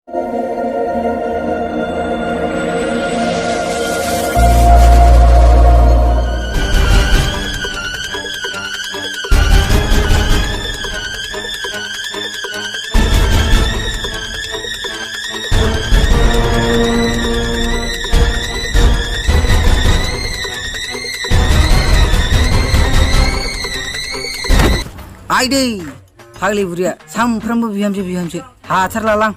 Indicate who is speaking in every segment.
Speaker 1: आइदै फाग्लि बुरिया सानफ्रामबो बिहामजो हाथारलालां।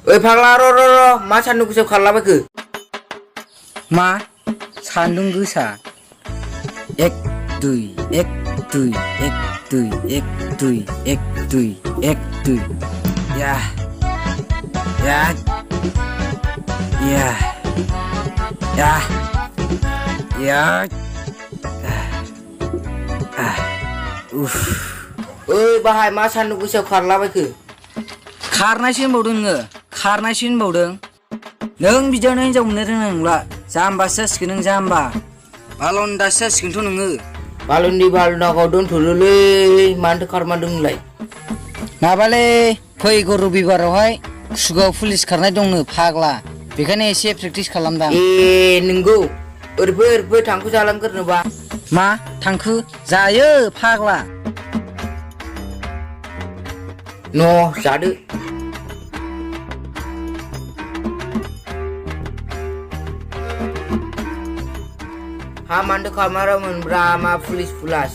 Speaker 2: ओइ फाग्ला र' मा सान्दुं गोसायाव खारलाबायखो?
Speaker 1: मा सान्दुं गोसा? 1 2 1 2 1 2 1 2 1 2 1 2 या या या या या उफ।
Speaker 2: ओइ बाहाय मा सान्दुं गोसायाव खारलाबायखो?
Speaker 1: खारनायसो होनबावदों नोङो, खारनायसो होनबावदों। नों बिदियावनो हिनजाव मोननो रोंनाय नंला, जाम्बासो जासिगोन नों जाम्बा, बालन्दासो जासिगोनथ' नोङो।
Speaker 2: बालुन्दाखौ दोनथ'लोलै, मानोथो खारमारदों नोंलाय?
Speaker 1: माबालै फैगौ रबिबारावहाय कुगाव पुलिस खारनाय दंनो फाग्ला, बेखायनो एसे प्रेक्टिस खालामदां।
Speaker 2: ए नंगौ, ओरैबो थांखु जालांगोरनोबा।
Speaker 1: मा थांखु जायो फाग्ला?
Speaker 2: न' जादो। हा मानोथो खारमारामोनब्रा मा पुलिस पुलास?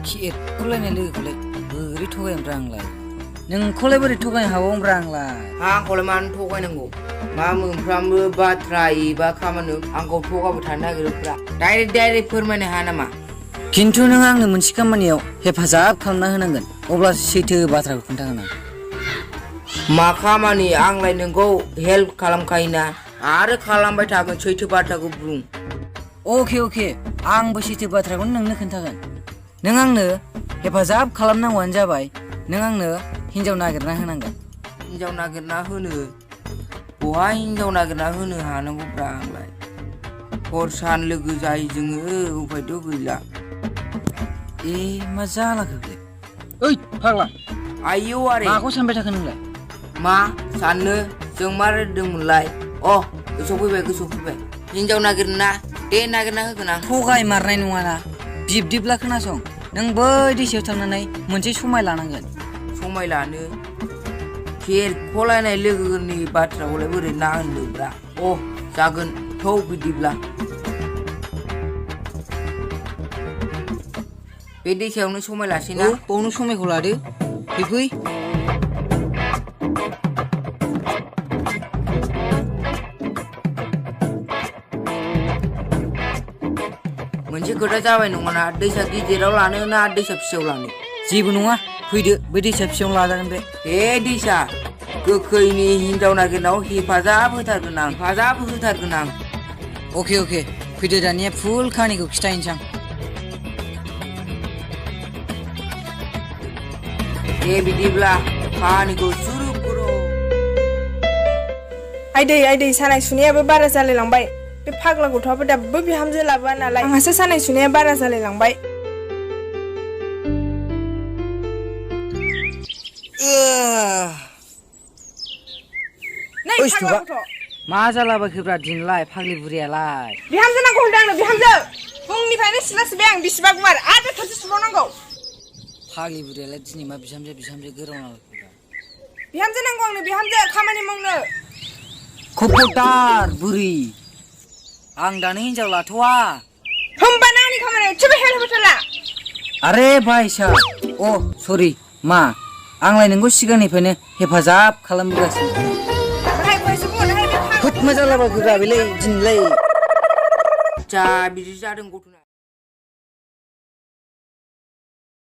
Speaker 1: खेरख'लायनाय लोगोखौलाय बोरै थगायनोब्रा आंलाय? नोंखौलाय बोरै थगायनो हाबावोब्रा आंलाय?
Speaker 2: आंखौलाय मानो थगायनांगौ? मा मोनफ्रामबो बाथ्रा एबा खामानियाव आंखौ थगायबाय थानो नागिरोब्रा? डाइरेक्ट फोरमायनो हाया नामा?
Speaker 1: खिन्थु नों आंनो मोनसे खामानियाव हेफाजाब खालामना होनांगोन, अब्लासो सैथो बाथ्राखौ खोन्थागोन आं।
Speaker 2: मा खामानि? आंलाय नोंखौ हेल्प खालामखायोना, आरो खालामबाय थागोन। सैथो बाथ्राखौ बुं।
Speaker 1: अके आंबो सैथो बाथ्राखौनो नोंनो खोन्थागोन। नों आंनो हेफाजाब खालामनांगौआनो जाबाय, नों आंनो हिन्जाव नागिरना होनांगोन।
Speaker 2: हिन्जाव नागिरना होनो? बहा हिन्जाव नागिरना होनो हानांगौब्रा आंलाय? हर सान लोगो जायो जोङो, उफायथ' गैला।
Speaker 1: ए मा जालाखो बे? ओइ फाग्ला,
Speaker 2: आयौ आरे
Speaker 1: माखौ सानबाय थाखो नोंलाय?
Speaker 2: मा साननो? जों मा रायदोंमोनलाय? गोसोआव फैबाय। हिन्जाव नागिरना दे, नागिरना होगोन आं।
Speaker 1: थगाय मारनाय नङाना, बिब्दिब्ला खोनासं, नों बै दैसायाव थांनानै मोनसे समाय लानांगोन।
Speaker 2: समाय लानो? खेरख'लायनाय लोगोनि बाथ्राखौलाय बोरै ना होनदोंब्रा? जागोन थौ बिदिब्ला। बे दैसायावनो समाय लासैना?
Speaker 1: बावनो समायखौ लादो, फै।
Speaker 2: मोनसे खोथा जाबाय नङाना, दैसा गिदिराव लानो ना दैसा फिसायाव लानो?
Speaker 1: जेबो नङा, फैदो बै दैसा फिसायावनो लाजागोन बे।
Speaker 2: दैसा गोखैनि हिन्जाव नागिरनायाव हेफाजाब होथारगोन आं।
Speaker 1: अके फैदो, दानिया फुल खाहानिखौ खिथाहैनोसै आं।
Speaker 2: दे बिदिब्ला खाहानिखौ सुरु करो।
Speaker 3: आइदै सानाय सुनायाबो बारा जालायलांबाय। बे फाग्ला गथ'आबो दाबो बिहामजो लाबोआ नालाय, आंहासो सानाय सुनाया बारा जालायलांबाय। नै फाग्ला गथ',
Speaker 1: मा जालाबायखोब्रा दिनलाय फाग्लि बुरियालाय?
Speaker 3: बिहामजो नांगौ होनदों आंनो, बिहामजो। फुंनिफ्रायनो सिला सिबाय आं, बिसिबा गुवार, आरो थोरसि सुबावनांगौ।
Speaker 1: फाग्लि बुरियालाय दिनै मा बिहामजो गोरावनालायखोब्रा?
Speaker 3: बिहामजो नांगौ आंनो, बिहामजो खामानि मावनो।
Speaker 1: खबरदार बुरि, आं दानो हिन्जाव लाथ'वा।
Speaker 3: होमबाना आंनि खामानियाव एसेबो हेल्प होथारला।
Speaker 1: आरे भाइसा, सरि मा, आंलाय नोंखौ सिगांनिफ्रायनो हेफाजाब खालामबोगासिनो। होद मा जालाबायखोब्रा बेलाय दिनैलाय?
Speaker 2: जा बिदि जादों गथ'ना।